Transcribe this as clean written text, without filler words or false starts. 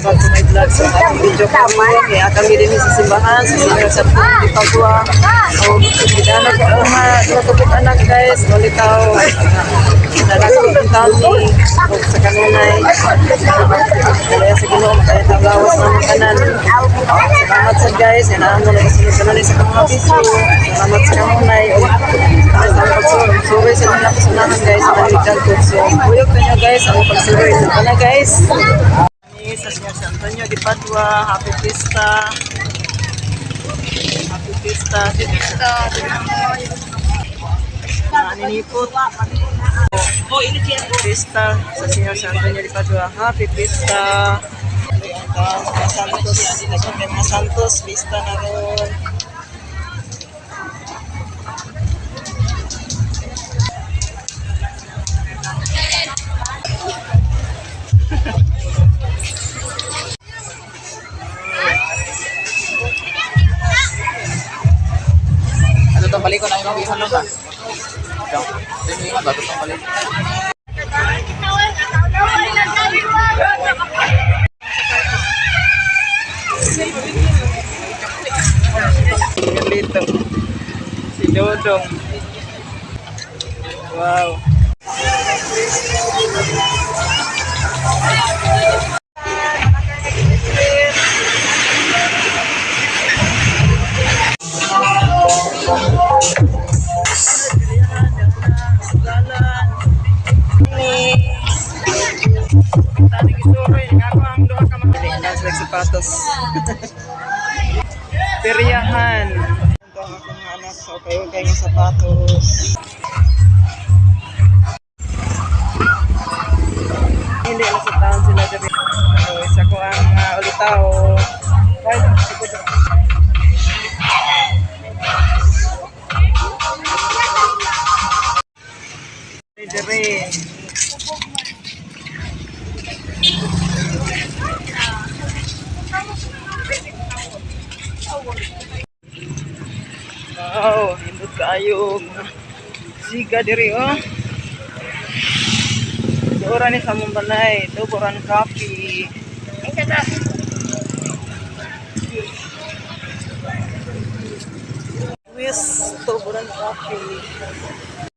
Back to my vlog. So, akong video karon, kaya kami din sa simbahan, sa Senior sa di Padua. So, gidana ko ang mga duha anak, guys, ulitaw. Dala ko ang kami, ug sa kanunay. Kaya sa Ginoo makaya ang gawas ng tanan. Salamat sa guys, yan mo nagasunod kanunay sa mga video. Salamat sa kanunay. Ug sa pagsuroy sa mga kasunahan, guys, sa mga ko. So, buyog ninyo, guys, ang pagsuroy sa tanan, guys. Kami sa Senior San Antonio de Padua. Happy Fiesta. Happy Fiesta. Fiesta. Mga ninipot. Fiesta sa Senior San Antonio de Padua. Happy Fiesta. Mga Santos, mga Santos, Fiesta na ron. Ano itong balik ko na yung mga ba? Ikaw, yung ba? Itong balik. Dito. Si Dodong. Wow. Sapatos. Peryahan. Ito ang akong mga anak sa ukay-ukay nga sapatos. Hindi na sa taon sila diri. So, isa ko ang ulitaw. Kahit ang siguro. Diri. Wow, hindot kaayo. Siga diri oh. Dora ni sa mong balay, Tuboran Coffee. Wis, Tuboran Coffee.